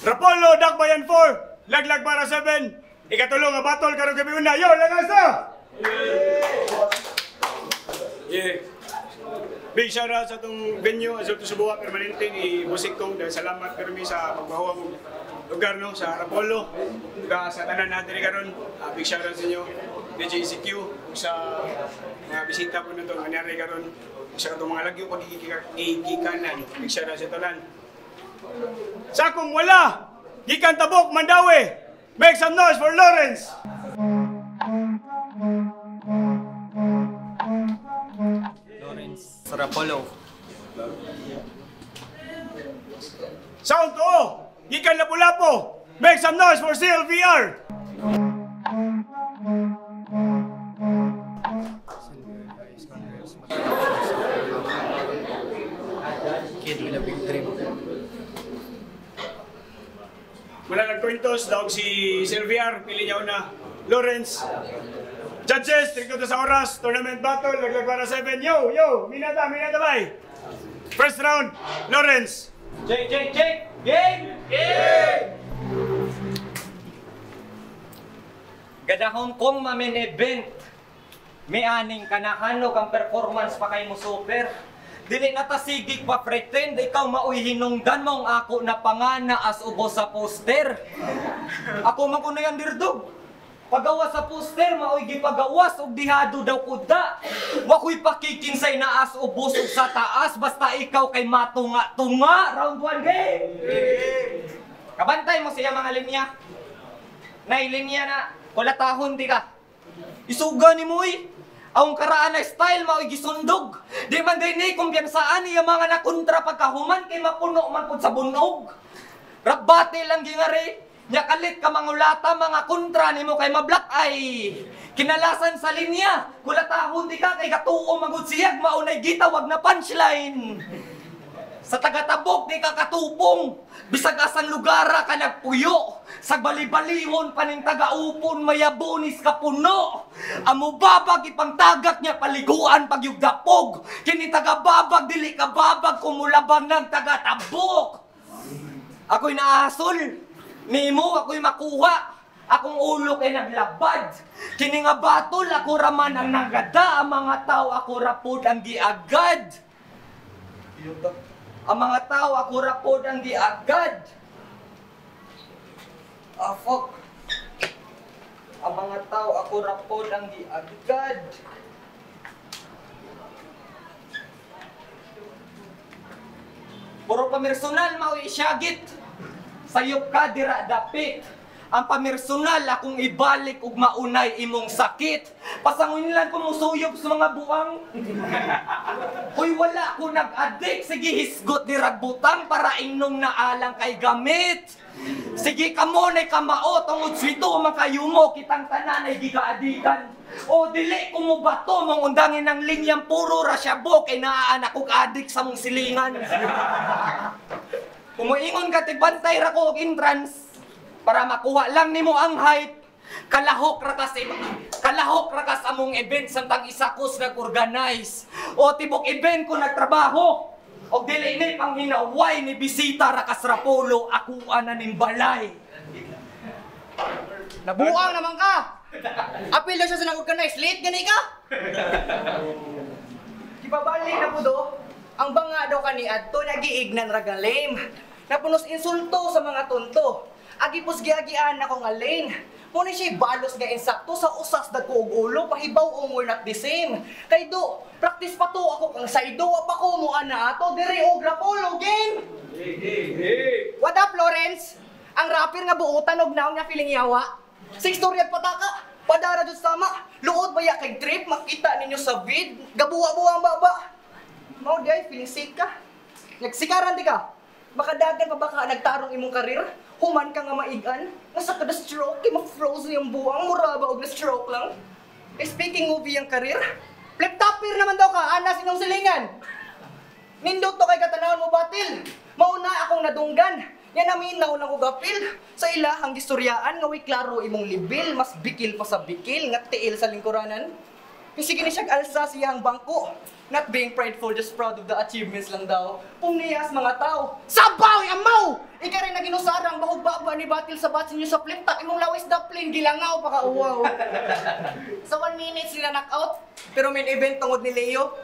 Rapolo, Dakbayan 4, Laglag para 7. Ikatulong nga battle karong gabi una. Yo, lagas na! Yeah. Big shout out sa itong venue, Azul to Subuha, permanente ni Busik Kong. Dahil salamat permi sa pagbahuwa mong lugar, no, sa Rapolo. Sa tanan natin karon, big shout out sa inyo, DJ ECQ, sa mga bisita po na ito, nangyari karon, sa itong mga lagyo pagigikanan. Big shout out sa tanan. Sa akong wala, gikan Tabok, Mandaue. Make some noise for Lawrence! Lawrence Rapolo. Sound to gikan Lapu-Lapu. Make some noise for CLVR! Kid with a big dream. Wala nagkwentos, daog si CLVR, pili niya una. Lawrence. Judges, trigto sa oras, tournament battle, Laglag para 7. Yo, yo, minata, minata bay. First round, Lawrence. Jake, Jake, Jake! Game! Game! Gadahong kong mamin event. May aning kanahanog ang performance pa kay mo super. Dili na ta sigig pa pretend, ikaw maoy hinungdan mong ako na pangana as ubo sa poster. Ako man kuno yan dirdog. Pagawa sa poster, maoy gipagawas og dihado daw kuda. Wakoy pakikinsay na as ubos og sa taas, basta ikaw kay matunga-tunga. Round 1 game! Kabantay mo siya mga linya. Nay linya na, kulatahon di ka. Isuga ni mo. Ang karaan na style maoy gisundog. Di man din ni kumpiyansaan iya mga nakontra pagkahuman kay mapuno man pud sa bunog. Rabate lang gingari. Nya kalit ka mangulata mga kontra nimo kay mablock ay kinalasan sa linya. Kulatahon di ka kay katuo magud siyag maunay gitawag na punchline. Sa tagatabok di ka katupong. Bisag asang lugara ka nagpuyo. Sa balibalihon paning tagaupon mayabonis ka puno. Amo babag ipangtagak niya paliguan pagyugdapog. Kini tagababag dili ka babag kumulabang ng tagatabok. Ako'y naasol. Nimo ako'y makuha. Akong ulo kay naglabad. Kini nga batol ako raman ang nagada. Ang mga tao ako rapod ang giagad. Ang mga tao ako rapod ang giagad. Ah, fuck. Ang mga tao ako rapod ang giagad. Puro pamersonal mao'y isyagit. Sayop ka dira dapit. Ang pamersonal akong ibalik ug maunay imong sakit. Pasangunin lang ko musuyop sa mga buwang. Hoy, wala ko nag-addict. Sige, hisgot ni ragbutang para inong naalang kay gamit. Sige, kamo na'y kamao, tungod swito makayumo, kitang tanan ay gigaadikan. O dili ko mo bato, mong undangin ng linyang puro rasyabo, kay naaanak kong adik sa mong silingan. Kumuingon ka, tigbantay ra ko og entrance, para makuha lang nimo ang hype. Kalahok ra ka sa among event samtang isa kos nag-organize. O tibok event ko nagtrabaho. Og dili ni panghinaway ni bisita ra kas Rapolo, akuan na ning balay. Nabuang naman ka. Apil daw siya sa nag-organize, late gani ka. Gibabali na po do. Ang banga daw kani adto nagiignan ra ga lame. Napunos insulto sa mga tonto. Agi pos giagian ako nga lane. Muna siya balos nga insakto sa usas dagko og ulo pahibaw og we're not the same. Kay do, practice pa to ako kang saido pa ko mo ana ato diri og Rapolo game. What up, Lawrence? Ang rapper nga buotan og naong nga feeling yawa. Sa istorya pataka, padara jud sama. Luod baya kay trip makita ninyo sa vid, gabuwa-buwa ang baba. Mao di ay feeling sick ka. Nagsikaran di ka. Baka dagan pa baka nagtarong imong karir. Human ka nga maigan, nga sa kada stroke, kay ma-froze yung buwang, mura ba og na stroke lang? Eh, speaking of iyang karir, flip-topper naman daw ka, anas inyong silingan. Nindot to kay katanawon mo batil. Mauna akong nadunggan. Yan naminaw lang ko gapil. Sa ila ang gistoryaan nga way klaro imong libil, mas bikil pa sa bikil nga tiil sa lingkuranan. Kasi gini siyang alsa siyang bangko. Not being prideful, just proud of the achievements lang daw. Pumniyas mga tao. Sabaw amaw! Ika rin na ginusarang bahog baba ni batil sa batsin niyo sa flip top. Imong lawis daplin, gilangaw pa ka uwaw. Sa 1 minute sila knockout. Pero main event tungod ni Leo.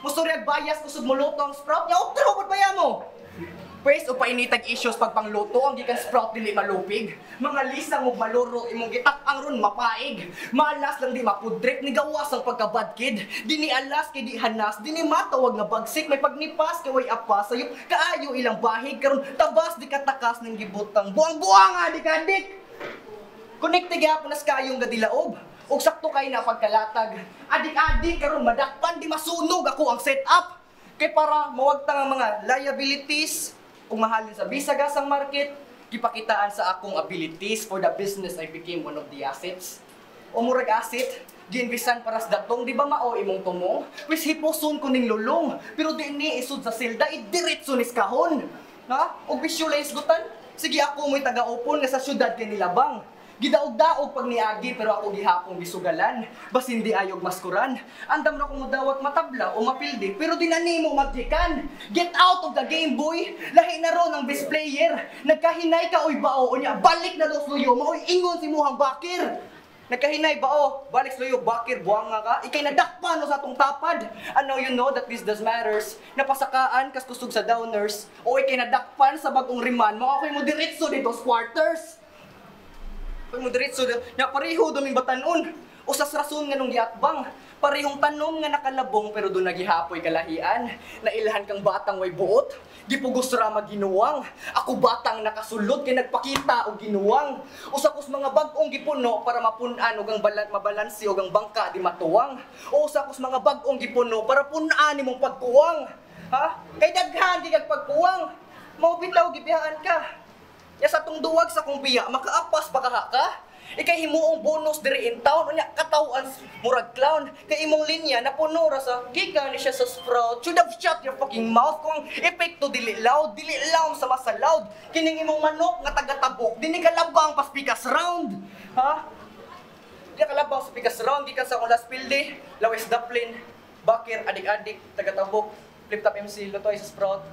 Musuryag bias kusog muluto ang sprout niya. Otro, ba't baya mo? Pwes o painitag issues pag pangluto ang gikan sprout dili malupig. Mga lisang ug maluro imong gitak-ang ron mapaig. Malas lang di mapudrek ni gawas ang pagka-bad kid. Dini alas kay di hanas, dini matawag nga bagsik may pagnipas kay way apa sayop kaayo ilang bahig karon tabas di katakas ning gibutang. Buang-buang nga di kadik. Connected gyapon nas kayong gadilaob. Ug sakto kay na pagkalatag. Adik-adik karon madakpan di masunog ako ang setup. Kay para mawagtang ang mga liabilities ug mahalin sa bisagasang market, gipakitaan sa akong abilities for the business I became one of the assets. O murag asset, giinvisan para sa datong, di ba mao imong tumong? Wis hiposon ko ning lulong, pero di ni isud sa silda, idiretso nis kahon. Ha? Og visualize gutan? Sige ako mo'y taga-upon nga sa syudad kay nilabang. Gidaog-daog pag niagi pero ako gihapong gisugalan. Basin di ayog maskuran. Andam ra kong mudawat matabla o mapildi pero di na nimo maggikan. Get out of the game, boy. Lahi na ron ang best player. Nagkahinay ka oy bao unya balik na dos luyo maoy ingon si muhang bakir. Nagkahinay bao, balik sa luyo, bakir, buwanga ka. Ikay nadakpan no sa atong tapad. Ano you know that this does matters. Napasakaan kas kusog sa downers. O ikay nadakpan sa bagong riman, mo ako'y mo diretso dito sa quarters. Pag mo diretso, na pareho duming batanon. Usas rason nga nung giatbang. Parehong tanom nga nakalabong pero doon nagihapoy kalahian. Nailhan kang batang way buot. Gipugos ra maginuwang. Ako batang nakasulod kay nagpakita og ginuwang. Usa kos mga bag-ong gipuno para mapun-an og ang mabalanse og ang bangka di matuwang. O usa kos mga bag-ong gipuno para pun-an nimong pagkuwang. Ha? Kay daghan di kag pagkuwang. Mao bitaw gibihaan ka. Ya sa tong duwag sa kong biya, makaapas pa kaha ka? Ikay himuong bonus diri in town, unya katawan murag clown. Kay imong linya napuno ra sa gikan ni siya sa sprout. Should have shut your fucking mouth kung epekto dili loud sa masa loud. Kining imong manok nga tagatabok, dini kalabang pas pikas round. Ha? Di kalabang sa pikas round gikan sa akong last pildi, lawes daplin, bakir adik-adik tagatabok, flip top MC lutoy sa sprout.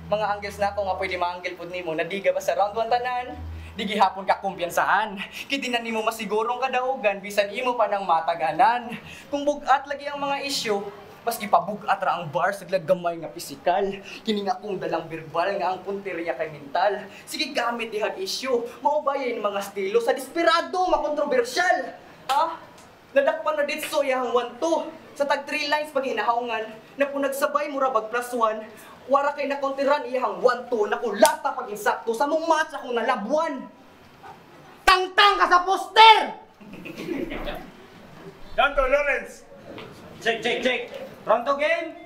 Mga angles na ako nga pwede maangle pud nimo, nadiga ba sa round 1 tanan? Di gihapon ka kumpiyansahan. Kay di na nimo masigurong kadaugan bisan imo pa nang mataganan. Kung bugat lagi ang mga issue, mas gipabugat ra ang bar sa gamay nga pisikal. Kini nga akong dalang verbal nga ang punteriya kay mental. Sige gamit dihag issue, mao bayay ni mga estilo sa desperado makontrobersyal. Ha? Nadakpan na ditso yahang 1-2. Sa tag 3 lines pag hinahawngan, na punagsabay mura bag plus 1, wara kay nakontiran iyahang 1-2, nakulata pag insakto sa mong match akong nalabuan. Tangtang ka sa poster! Danto Lawrence. Check, check, check. Pronto game?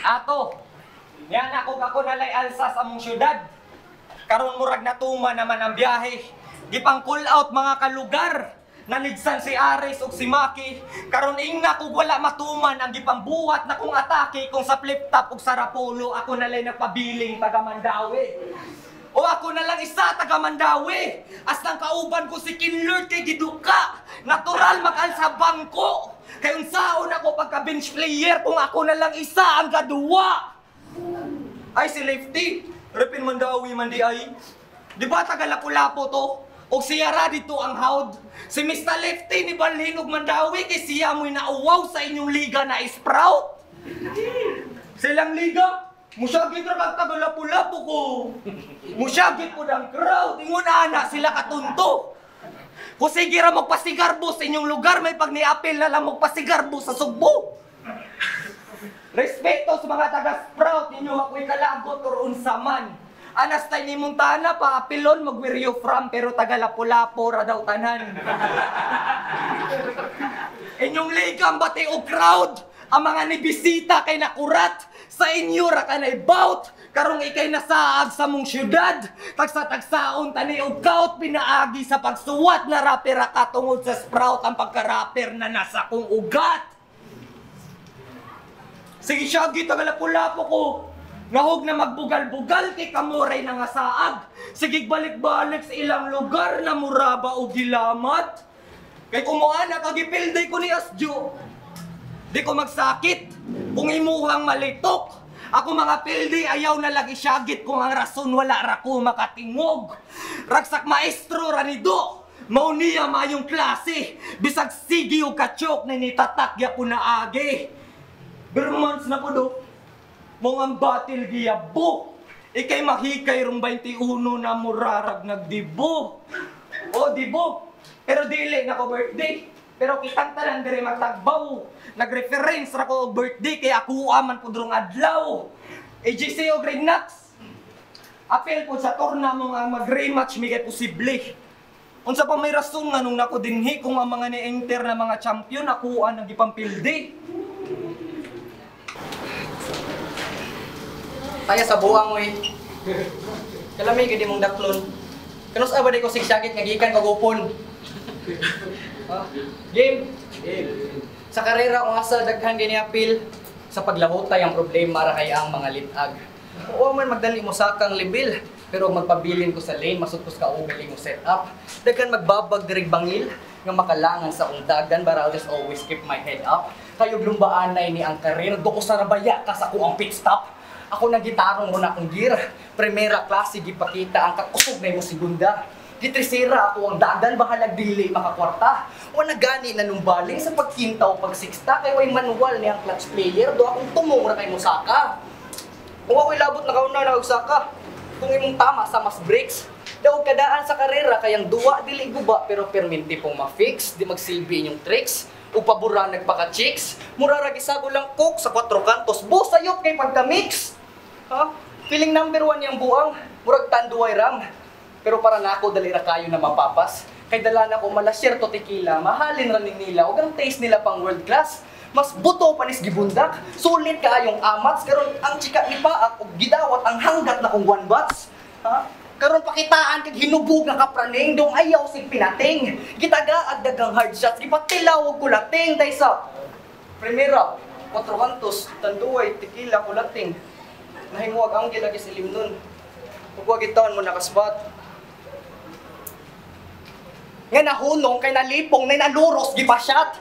Ato, niyan ako kako nalay alsa sa among syudad. Karon murag natuma naman ang biyahe. Gipang call out mga kalugar. Nanigsan si Ares ug si Maki. Karon ingna kog wala matuman ang gipambuhat na kong atake kung sa flip top ug sa Rapolo ako nalay nagpabiling taga Mandaue. O ako na lang isa taga Mandaue. Astang kauban ko si Kinlord kay giduka. Natural mag-alsa bangko. Kay unsaon ako pagka bench player kung ako na lang isa ang gaduwa. Ay si Lefty, repin Mandaue man di ay. Di ba taga Lapu-Lapu to? Og siya ra dito ang hawd. Si Mr. Lefty ni Balhin og Mandaue kay siya mo'y nauwaw sa inyong liga na Sprout. Silang liga, musyagit ra kag taga Lapu-Lapu ko. Musyagit po ang crowd. Ingon ana sila katunto. Kung sige ra magpasigarbo sa inyong lugar, may pag niapil na lang magpasigarbo sa Sugbo. Respeto sa mga taga-Sprout, ninyo ako'y kalagot or unsa man. Anas tayo ni Montana, paapilon, mag-where you from, pero taga Lapu-Lapu ra daw tanan. Inyong ligam bati og crowd, ang mga nibisita kay nakurat, sa inyo ra kanay bout, Karong ikay nasaag sa mong syudad. Tagsa-tagsaon tani og kaut pinaagi sa pagsuwat na rapper ka tungod sa sprout ang pagka-rapper na nasa kong ugat. Sige Shaggy, tagalapo-lapo ko. Nahog na magbugal-bugal kay kamuray na nga saag. Sige balik-balik sa ilang lugar na muraba o gilamat. Kay kumuana kagipilday ko ni Asjo. Di ko magsakit kung imuhang malitok. Ako mga pildi ayaw na lagi syagit kung ang rason wala ra ko makatingog. Ragsak maestro ranido. Mao niya mayong klase. Bisag sige o katsok na nitatak ya ko na agi. Bermonths na po do. Mong ang batil giyabo. Ikay mahikay rong 21 na murarag nagdibo. O dibo. Pero dili na ko birthday. Pero kitang tanan diri magtagbaw. Nagreference ra ko og birthday kay ako man pud rong adlaw. AGC o Grade Nax. Apel pud sa torna mo nga mag-rematch mi kay posible. Unsa pa may rason nga nung nako dinhi kung ang mga ni-enter na mga champion ako ang gipampildi. Taya sa buang oy. Kalami gid imong daklon. Kanus aba di ko sigsagit nga gikan kagupon. Game. Game. Sa karera ko asa daghan gini apil sa paglahutay ang problema ra kay ang mga litag. Oo man magdali mo sakang level, pero magpabilin ko sa lane masud ko sa kaugaling mo set up. Daghan magbabag dirig bangil nga makalangan sa undagan, but I'll just always keep my head up. Kayo lumbaanay ni ang karir do ko sa rabaya ka sa kuang pit stop. Ako nagitarong mo na akong gear. Primera klase gipakita ang kakusog na imo segunda. Gitrisera ako ang dagan bahalag dili makakwarta. Wala gani na numbaling sa pagkinta o pagsiksta kay way manual niyang clutch player do akong tumong ra kay Musaka. Kung ako'y labot na kauna na og saka. Kung imong tama sa mas breaks, daw kadaan sa karera kayang duwa dili guba pero perminti pong ma-fix, di magsilbi inyong tricks. Ug pabura nagpaka-chicks, mura ra gisago lang coke sa 4 kantos, bo sayop kay pagka-mix. Ha? Feeling number 1 niyang buang, murag tanduay ram. Pero para nako dali ra kayo na mapapas. Kay dala na ko malasyerto tequila, mahalin ra ning nila ug ang taste nila pang world class. Mas buto panis gibundak, sulit kaayong amats karon ang chika ni paak ug gidawat ang hanggat na kong one bats. Ha? Karon pakitaan kag hinubog nga kapraning dong ayaw sig pinating. Gitaga ag dagang hard shots, gipatilaw og kulating daysa. Primera, 4 kantos, tanduay, tequila, kulating. Nahimuag ang gilagi sa limnon. Ug wa gitaon mo nakasbat. Nga nahunong kay nalipong na naluros gipasyat.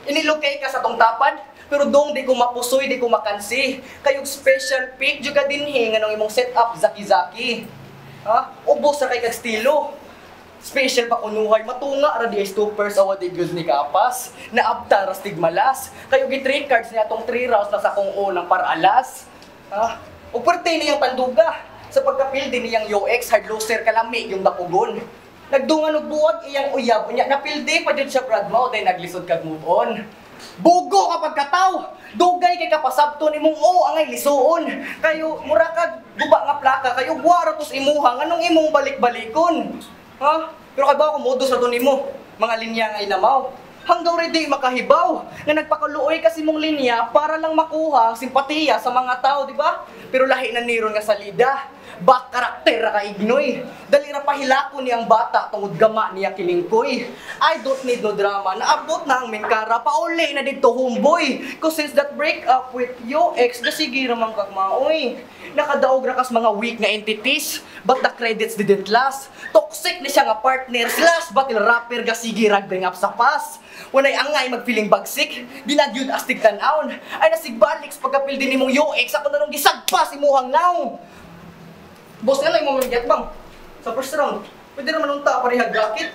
Inilukay ka sa tong tapad, pero dong di ko mapusoy, di ko makansi. Kayog special pick jud ka dinhi nganong imong setup zaki-zaki. Ha? Ubos ra kay kag stilo. Special pa kunuhay, matunga ra di stoppers awa di good ni kapas. Naabta ra stigmalas. Kayo gi 3 cards niya atong 3 rounds na sa kung unang paralas. Ha? Ug perte niyang panduga sa pagkapildi niyang UX hard loser kalami yung dakugon. Nagdungan og buwag iyang uyab unya napildi pa jud siya Brad Mao day naglisod kag move on. Bugo ka pagkataw, dugay kay kapasabton imong o angay lisuon. Kayo mura kag guba nga plaka kayo buwara tos imuha nganong imong balik-balikon. Ha? Pero kay ba ako modus ra to nimo mga linya nga inamaw. Hanggaw ready makahibaw nga nagpakaluoy kasi mong linya para lang makuha ang simpatiya sa mga tao, di ba? Pero lahi na niron nga salida. Bak karakter ra ka ignoy. Dali ra pahilako niyang bata tungod gama niya kilingkoy. I don't need no drama. Naabot na ang minkara pauli na didto homeboy. Cause since that break up with your ex, gasige ra man kag maoy. Nakadaog ra kas mga weak nga entities, but the credits didn't last. Toxic ni siya nga partner slash battle rapper gasige rag bring up sa past. Walay angay magpiling bagsik, ginagyud astig tan-awn. Ay nasigbalik sa pagkapildi nimong yo ex ako na nung gisagpas imuhang naong. Boss nga lang mo magyat bang sa first round. Pwede naman unta parehag bracket.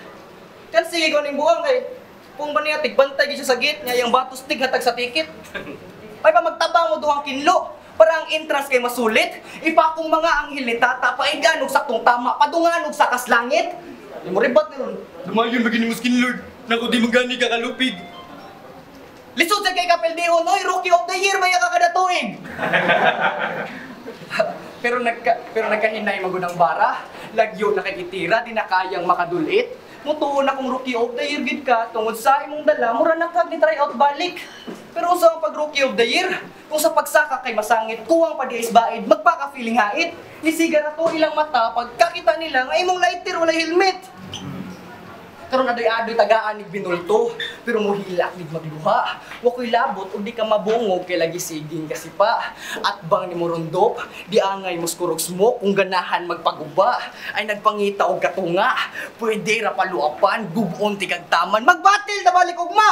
Kan sige ko ning buang kay kung ba niya tigbantay gyud siya sa gate niya yang batos tig hatag sa ticket. Ay pa magtabang mo duhang kinlo para ang entrance kay masulit. Ipakong mga anghel ni tata paigan og saktong tama padungan og sakas langit. Di mo ribat ni ron. Dumayon magini mo skin lord. Nako di magani ka kalupig. Lisod sa kay kapildihon oy, rookie of the year maya ka kada tuig. Pero nagkahinay magunang bara, lagyo na kay itira, di na kayang makadulit. Mutuon na kung rookie of the year gid ka, tungod sa imong dala, mura na kag ni try out balik. Pero unsa ang pag rookie of the year? Kung sa pagsaka kay masangit, kuwang pa di isbaid, magpaka-feeling hait. Nisiga na to ilang mata pagkakita nila nga imong lighter walay helmet. Karon adoy-adoy tagaan nig binulto, pero mohilak nig magluha. Wa ko'y labot ug di ka mabungog kay lagi siging kasi pa. At bang ni Morondop, di angay muskurog smoke kung ganahan magpaguba. Ay nagpangita og katunga, pwede ra paluapan, gubon ti kag taman, magbatil na balik ugma.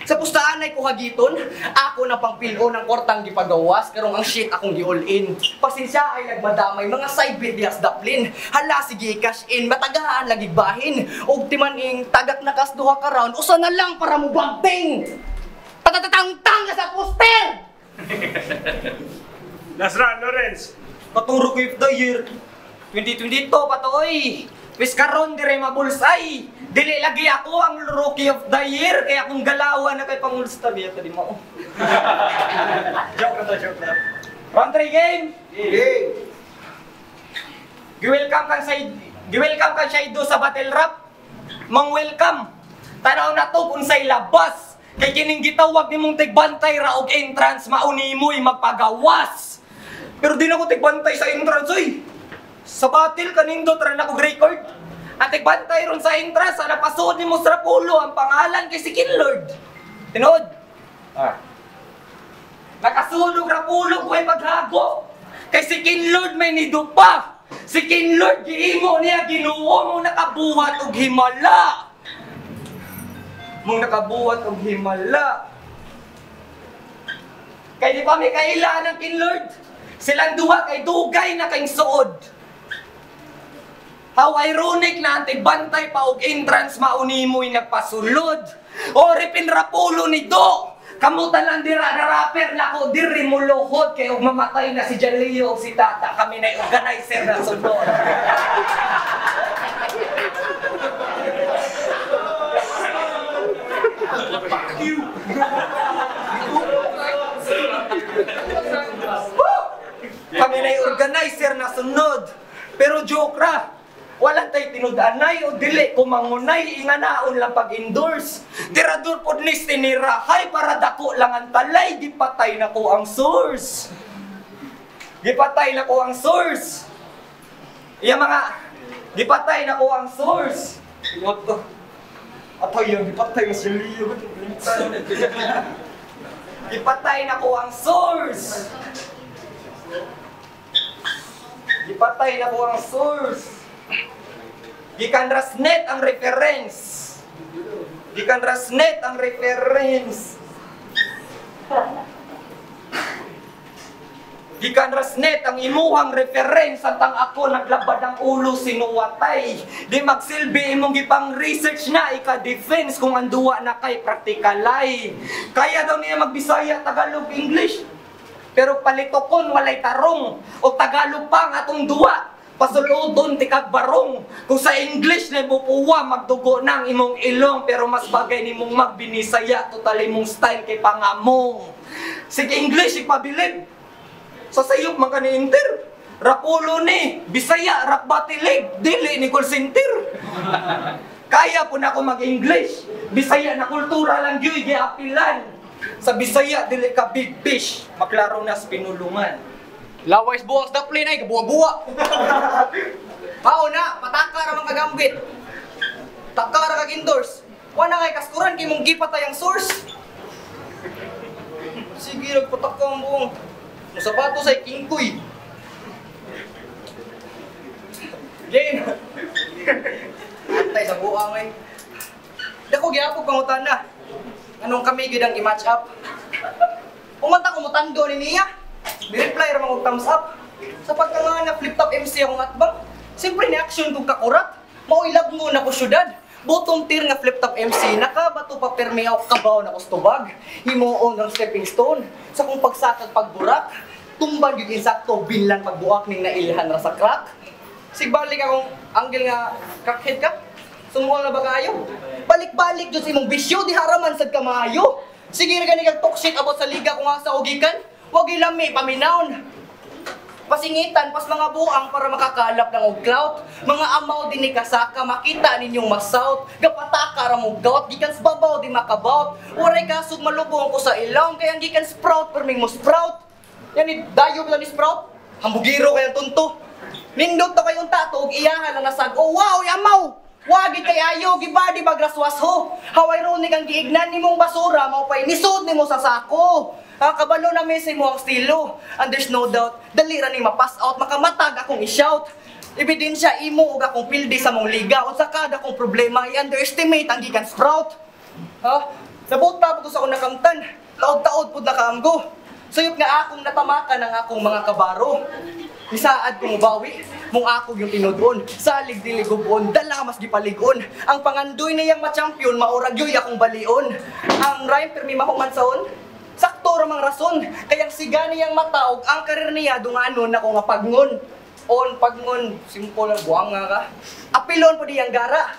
Sa pustaan ay kuhagiton, ako na pangpilo ng kortang gipagawas, karong ang shit akong gi-all in. Pasensya ay nagmadamay, mga side bit dihas daplin. Hala sige cash in, matagaan lagi bahin. Og timaning tagak na kas duha ka round, usa na lang para mo banting. Patatatangtang ka sa poster! Last round, Lawrence. Paturo ko if the year 2022 pa to oy. Wis karon dire mabulsay. Dili lagi ako ang rookie of the year kaya kung galawan na kay pangulsta biya ta di mo. Joke na to, joke na. Round 3 game. Game. Gi-welcome kang Shaido sa battle rap. Mang welcome. Tanaw na to kung say labas. Kay kining gitawag nimong tigbantay ra og entrance mauni mo'y magpagawas. Pero di na ko tigbantay sa entrance oy. Sa battle kanindot ra na kog record. Ang tigbantay ron sa entrance, ana pasuod nimo sa Rapulo ang pangalan kay si Kinlord. Tinuod. Ah. Nakasunog Rapulo ko ay paghago. Kay si Kinlord may nidupa. Si Kinlord giimo niya Ginoo mong nakabuhat og himala. Mong nakabuhat og himala. Kay di pa mi kaila ng Kinlord. Silang duha kay dugay na kay suod. How ironic na ang tigbantay pa og entrance mauni mo'y nagpasulod. O ripin Rapulo ni Do. Kamutan lang dira na rapper na ko diri mo luhod kay og mamatay na si Jaleo og si Tata kami na organizer na sunod. Kami na organizer na sunod. Pero joke ra. Walang tay tinud-anay o dili kumangunay inganaon lang pag-endorse. Tirador pod ni tinirahay para dako lang ang talay gipatay na ko ang source. Gipatay na ko ang source. Iya mga gipatay na ko ang source. What the? Atay yung gipatay na si Leo. Gipatay na ko ang source. Gipatay na ko ang source. Gikan Rasnet ang reference. Gikan Rasnet ang reference. Gikan Rasnet ang imuhang reference antang ako naglabad ang ulo sinuwatay. Di magsilbi imong gipang research na ika-defense kung ang duwa na kay praktikalay. Kaya daw niya magbisaya, Tagalog, English. Pero palitokon walay tarong o Tagalog pa ang atong duwa. Pasulodon ti kag barong. Kung sa English na bupuwa magdugo nang imong ilong pero mas bagay nimong magbinisaya total imong style kay pangamong. Sige English ipabilib. Sa sayop man ka ni Inter. Rapulo ni Bisaya rap batilig dili ni call center. Kaya po na ako mag-English. Bisaya na kultura lang gyud giapilan. Sa Bisaya dili ka big fish, maklaro na sa pinulungan. Lawais buwang sa daplin ay kabuwa-buwa. Pao na, pataka ra man kagambit. Taka ra kag endorse. Wa na kay kaskuran kay mong gipatay ang source. Sige rag pataka ang buong. Mo sapatos ay kingkoy. Jane. Antay sa buang ay. Dako gyapon pangutana. Anong kami gyud ang i-match up? Umanta ko mutando ni niya. Ni-reply ra man og thumbs up. Sa pagka nga na flip top MC akong atbang, siyempre ni action kog kakurat. Mao'y love mo na ko syudad. Bottom tier nga flip top MC, nakabato pa permi ako kabaw na kustubag. Himuon ang stepping stone. Sa kong pagsakag pagburak, tumban gyud insakto binlan pagbuak ning nailhan ra sa crack. Sigbalik akong anggel nga crackhead ka. Sumuol na ba kaayo? Balik-balik jud sa imong bisyo, di haraman sad ka maayo. Sige ra gani kag talk shit about sa liga kung asa og gikan. Wag ilami paminawon. Pasingitan pas mga buang para makakalap ng og clout. Mga amaw din ni kasaka makita ninyong masout. Gapataka ra mo gout gikan sa babaw di makabout. Waray kasog malubong ko sa ilong kay ang gikan sprout perming mo sprout. Yan ni dayo ba ni sprout? Hambugiro kay ang tunto. Nindot to kay unta to og iyahan lang nasag. Oh wow, amaw. Wagi kay ayo gibadi magraswas ho. How ironic ang giignan nimong basura mao pay nisud nimo sa sako. Ha, kabalo na mi mo ang estilo. And there's no doubt, dali ra ni ma-pass out, makamatag akong i-shout. Ebidensya imo ug akong pildi sa mong liga. Unsa kada akong problema, i-underestimate ang gikan sprout. Ha? Nabuta po ko sa akong nakamtan. Taod-taod pud nakaamgo. Sayop nga akong natamakan ang akong mga kabaro. Nisaad ko mubawi, mong ako yung tinudon. Salig dili gubon, dala mas gipalig-on. Ang pangandoy niyang ma-champion, maurag yoy akong balion. Ang rhyme permi mahuman saon, sakto ra mang rason. Kayang siga niyang mataog, ang karir niya dunganon ako nga pagngon. On, pagngon, simple lang, buwang nga ka. Apilon po diyang gara.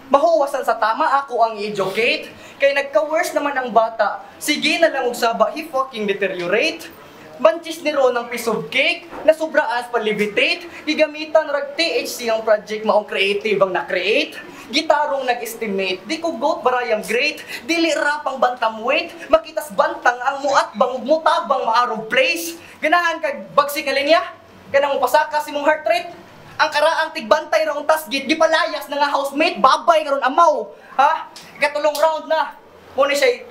Mahuwasan sa tama, ako ang i-educate. Kay nagka-worse naman ang bata, sige na lang og saba, he fucking deteriorate. Banchis ni Ron ang piece of cake, na sobraas pa levitate, gigamitan rag THC ang project maong creative ang na-create. Gitarong nag-estimate, di ko goat barayang great, dili rap ang bantamweight, makitas bantang ang muat bang ug mutabang maarog place. Ganahan kag bagsik nga linya, kanang mopasaka si mong heart rate. Ang karaang tigbantay ra tasgit, gipalayas na nga housemate, babay karon amaw. Ha? Ikatulong round na. Mo ni siya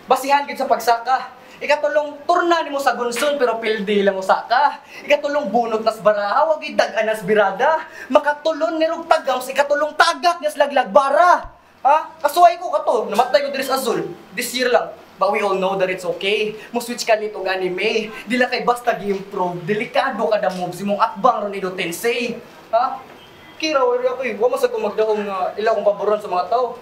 basihan gid sa pagsaka. Ikatulong turna nimo sa gunson pero pildi lang usaka. Ikatulong bunot nas baraha, wag dag-an nas birada. Makatulon ni rog tagam sa ikatulong tagak nas laglag bara. Ha? Kasuway ko kato, namatay ko diri sa Azul this year lang. But we all know that it's okay. Mo switch ka nito og anime. Dila kay basta gi-improve, delikado kada moves imong atbang ron ido tensei. Ha? Kira wala ako eh. Wa man sa ko magdaong nga ila akong paboron sa mga tao.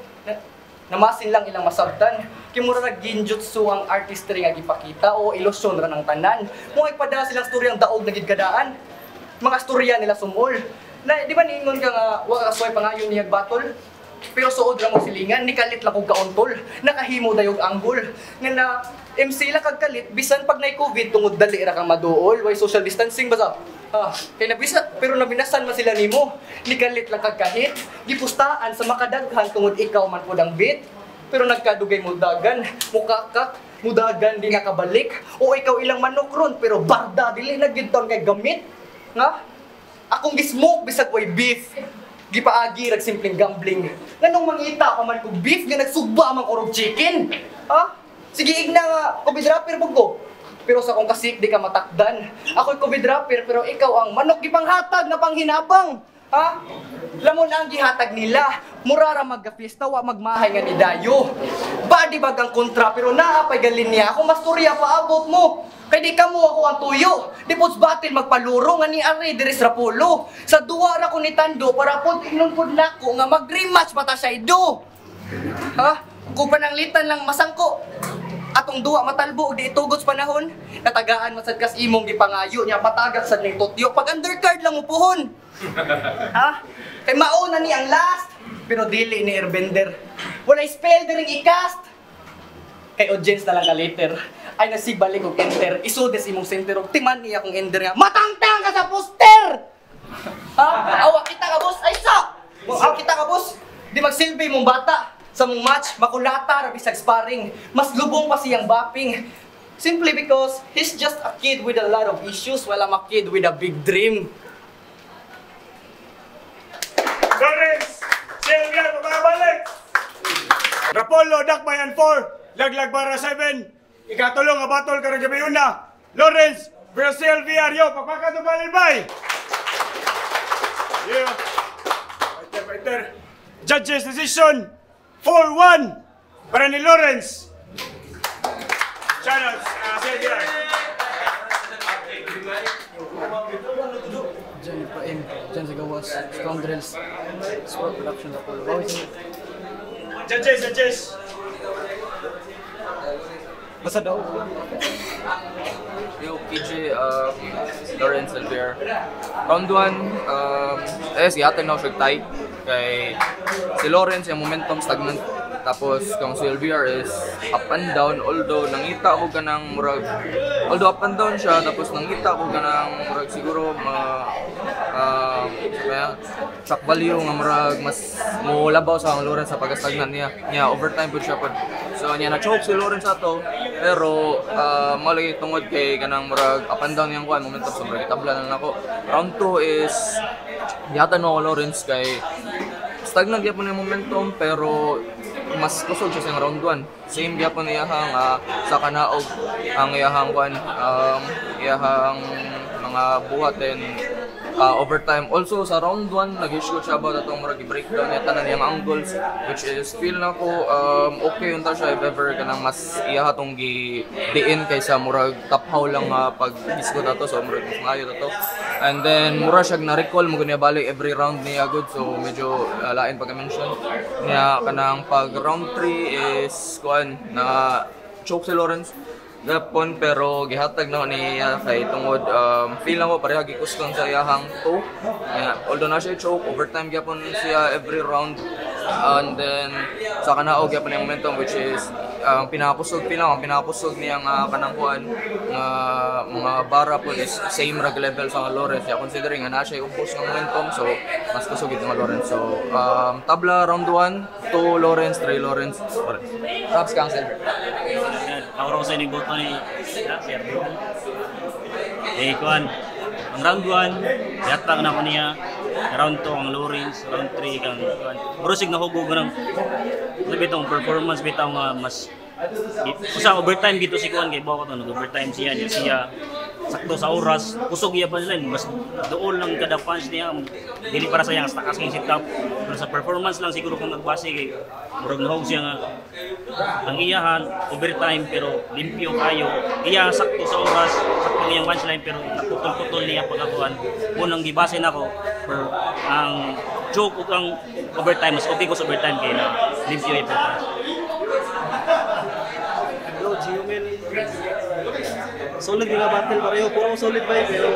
Namasin lang ilang masabtan. Kimura ra ginjutsu ang artistry nga gipakita o ilusyon ra ng tanan. Mo ipada silang storya ang daog na gid kadaan. Mga storya nila sumol. Na di ba niingon ka nga wa ka kasuway pangayon niyag battle? Pero suod ra mo silingan, nikalit lang kog kauntol, nakahimo dayog anggol. Nga na MC lang kag kalit bisan pag nay COVID tungod dali ra kang maduol, way social distancing ba sa? Ah, kay nabisa pero nabinasan man sila nimo. Nikalit lang kag kahit, gipustaan sa makadaghan tungod ikaw man pud ang beat. Pero nagkadugay mo dagan, mukakak, mudagan di nakabalik. O ikaw ilang manok ron pero barda dili na gid kay gamit. Nga? Akong gismoke bisag way beef. Gipaagi rag simpleng gambling. Nganong mangita pa man kog beef nga nagsugba man orog chicken. Ha? Sige igna nga COVID rapper pud ko. Pero sa akong kasik di ka matakdan. Ako'y COVID rapper pero ikaw ang manok gipanghatag na panghinabang. Ha? Lamon ang gihatag nila. Mura ra magga-fiesta wa magmahay nga ni dayo. Body bag ang kontra pero naa pay galin niya. Ako masturya paabot mo. Kay di kamo ako ang tuyo. Di pods battle magpaluro nga ni Ari diri sa Rapolo. Sa duwa ra ko ni Tando para pod ingnon pod nako nga mag-rematch pa ta siya ido. Ha? Kung pananglitan lang masangko. Atong duwa matalbo og di itugot sa panahon. Natagaan man sad kas imong gipangayo niya patagak sad ning tutyo pag undercard lang mo puhon. Ha? Kay mauna ni ang last pero dili ni Airbender. Walay spell diring i-cast. Kay audience na lang ka later. Ay nasigbalik og enter. Isudes imong center og timan niya akong ender nga. Matangtang ka sa poster! Ha? Awa kita ka boss. Ay sa! Awa kita ka boss. Di magsilbi mong bata. Sa mong match, makulata ra bisag sparring. Mas lubong pa siyang bapping. Simply because he's just a kid with a lot of issues while I'm a kid with a big dream. Lawrence! Silvia, mababalik! Rapolo, Dakbayan 4, Laglag Bara 7. Ikatulong nga battle karong gabi una. Lawrence Brazil VR. Yo, papakatubalibay! Yeah. Fighter, fighter. Judges decision 4-1 para ni Lawrence. Shoutouts, Silvia. Diyan Ibrahim, diyan sa gawas, Scoundrels, Sport Production Rapolo. Bawi sa Judges, judges. Basta daw. Yo, KJ, Lawrence Alvear. Round 1, gihatag na ako siya tie. Kay si Lawrence, yung momentum stagnant. Tapos kang si LVR is up and down, although nangita ko kanang murag, although up and down siya, tapos nangita ko kanang murag siguro ma kaya shock value nga murag mas molabaw sa ang Lawrence sa pagkastagnan niya. Niya overtime pud siya pud. So niya na choke si Lawrence ato, pero mao lagi tungod kay kanang murag up and down niyang kuan momentum, so murag itabla na nako. Round 2 is gihatag mo ako Lawrence kay stagnant gyapon yung momentum, pero mas kusog siya sa round 1. Same gyapon iyahang sa kanaog ang iyahang kuan, iyahang mga buhat and overtime. Also sa round 1 nag-issue siya about atong murag i-breakdown niya tanan niyang angles, which is feel na ko okay unta siya if ever kanang mas iya tong gi diin kaysa murag taphaw lang nga pag hisgot ato, so murag mas maayo to. And then mura siya na recall mo niya balik every round niya good, so medyo lain pagka mention niya. Kanang pag round 3 is kuan na choke si Lawrence gapon, pero gihatag na niya kay tungod feel na ko pareha gikuskon sa iyahang 2. Yeah, although na siya choke, overtime gyapon siya every round, and then sa kanaog gyapon yung momentum, which is ang pinakakusog, pila ang pinakakusog niya nga kanang kuan nga mga bara po is same rag level sa Lawrence. Yeah, considering nga na siya ubos nga momentum, so mas kusog ito nga Lawrence. So tabla round 1, 2 Lawrence, 3 Lawrence, Lawrence. Props kang Silver. Ako raw sa inyong boto ni si Arvin. Eh, kuan, ang round 1, yatag na ko niya. Round 2 ang Lawrence, round 3 kang kuan. Brusig na hugog ng sabi itong performance bitaw nga mas usa overtime dito si kuan kay bako to nag-overtime siya niya siya sakto sa oras, kusog iya punchline, mas doon lang kada punch niya, dili para sa iyang taas kay setup, pero sa performance lang siguro kung nagbase kay murag nahog siya nga ang iyahan overtime pero limpyo kayo, iya sakto sa oras, sakto niyang punchline pero naputol-putol niya pagkakuan. Unang gibase nako per ang joke ug ang overtime, mas okay ko sa overtime kay na limpyo yung performance. Hello, Gmail. Solid nga battle pareho. Puro solid ba, pero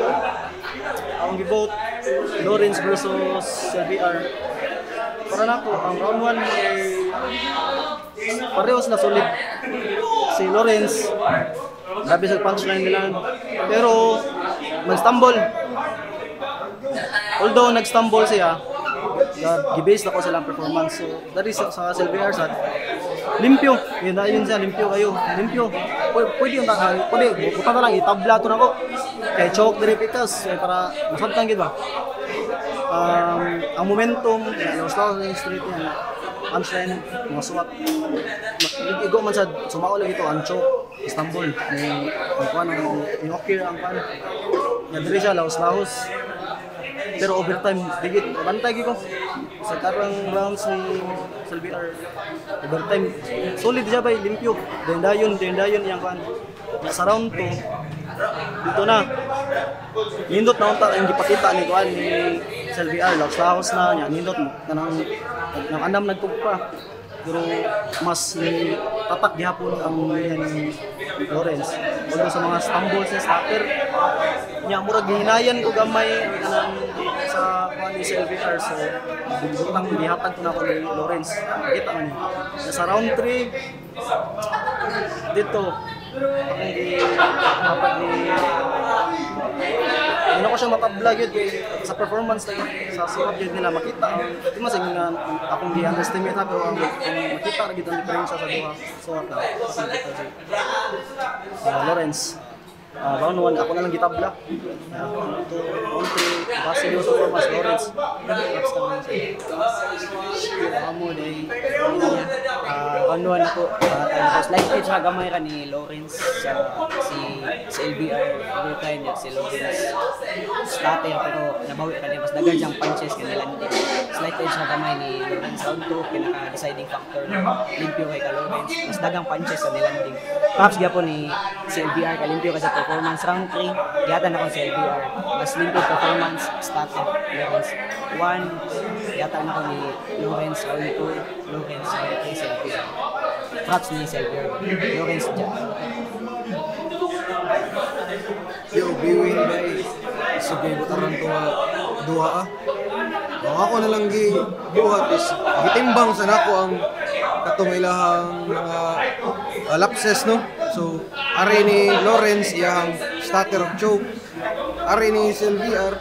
ang gi-vote Lawrence versus LVR. Para nako ang round 1 ay pareho sila solid. Si Lawrence grabe sa punchline nila, pero nag-stumble. Although nag-stumble siya, gi-base na ko silang performance. So, that is sa LVR sad limpyo. Yun na yun siya, limpyo kayo. Limpyo. Pwede yung pwede, buta na lang, itabla to na ko. Kay choke diri pikas, eh, para masabtan gid ba? Ang momentum, laos laos na yung street niya, punchline, mga suwat. Igo man sad, sumao lagi to, ang choke, Istanbul, ni ang kuan, ang inokir ang kuan. Ya diri siya laos-laos. Pero overtime, digit, bantay gid ko. Sa karang rounds ni LVR, overtime, solid siya bay, limpyo. Then dayon iyang kuan. Sa round 2, dito na. Nindot na unta ang gipakita ni kuan ni LVR, laos-laos na niya, nindot mo kanang nang andam nagtugpa. Pero mas ni tatak gihapon ang niya ni Lawrence. Although sa mga stumbles niya, starter, niya murag gihinayan ko gamay kanang sa kuan ni LVR, so butang gihatag ko na ko ni Lawrence. Kita man niya. Sa round 3 dito akong gihatag ni hindi ko siya matabla yun kay sa performance lagi sa suwat yun nila makita ang di man sa nga akong gi-underestimate ha, pero ang makita ra gid ang diferensya sa duha. So na Lawrence round 1 ako na lang gitabla. Round 2, round 3 base yun sa performance Lawrence. Amo day round 1 ako slight edge ra gamay ra ni Lawrence sa si LVR overtime niya si Lawrence starter, pero nabawi ra niya, mas daghan siyang punches kanila. Slight edge ra gamay ni Lawrence. Round 2 pinaka deciding factor na limpyo kay ka Lawrence, mas daghang punches sa nilanding. Props gyapon ni si LVR kay limpyo ka sa performance. Round 3 gihatan ako si LVR, mas limpyo performance, starter Lawrence. 1 gihatan ako ni Lawrence. Round 2 Lawrence, round 3 si LVR. Props ni si LVR, Lawrence dyan. Yo, B-Win bay. Sige, butaran ko nga duha ah. Ang ako na lang gibuhat is gitimbang sa nako ang katong ilahang mga lapses, no? So ari ni Lawrence iyahang stutter of choke, ari ni CLVR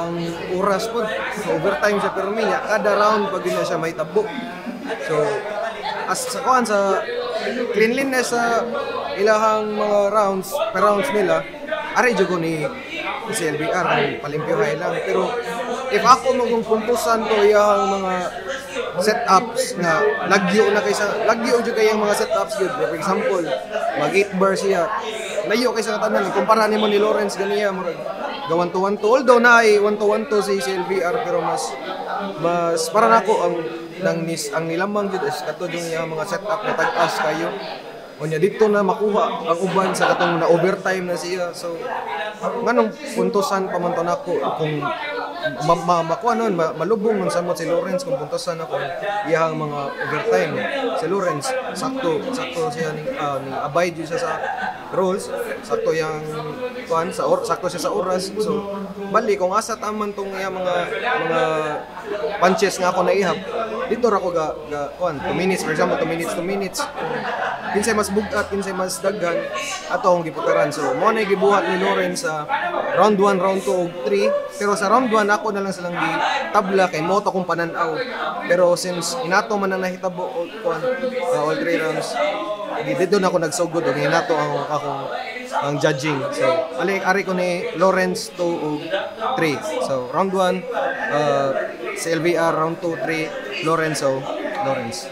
ang oras po. So overtime siya pero niya kada round pag yun na siya may tabo. So as sa kuan sa cleanliness sa ilahang mga rounds, per rounds nila, ari jud ko ni CLBR ang palimpyohay lang. Pero if ako magong puntusan to iyahang mga setups nga lagyo na kaysa lagyo jud kay ang mga setups gyud. For example, mag 8 bar siya. Layo kay sa tanan kumpara nimo ni Lawrence ganiya, murag ga 1 to 1 2, although naay 1 to 1 2 si CLVR, pero mas mas para nako ang nang nis ang nilamang jud is kato yung iyang mga setup na tag-as kayo. Unya dito na makuha ang uban sa katong na overtime na siya. So nganong puntusan pa man to nako kung makuha nun, malubong nun samot si Lawrence kung puntusan ako iyang mga overtime. Si Lawrence, sakto sakto siya ni abide yun siya sa rules, sakto yang kuan sa sakto siya sa oras. So bali kung asa taman tong iyang mga mga punches nga ako naihap dito ra ko ga, ga kuan 2 minutes, for example, 2 minutes, 2 minutes, kinsay mas bugat, kinsay mas daghan, ato akong giputaran. So mo na gibuhat ni Lawrence sa round 1, round 2 ug 3, pero sa round 1 ako na lang silang tabla kay mo to akong panan-aw. Pero since inato man ang nahitabo og kuan all three rounds, dito na ako nagsugod og inato ang akong ang judging. So ali ari ko ni Lawrence 2 ug 3. So round 1 si LVR, round 2, 3 Lawrence. So Lawrence.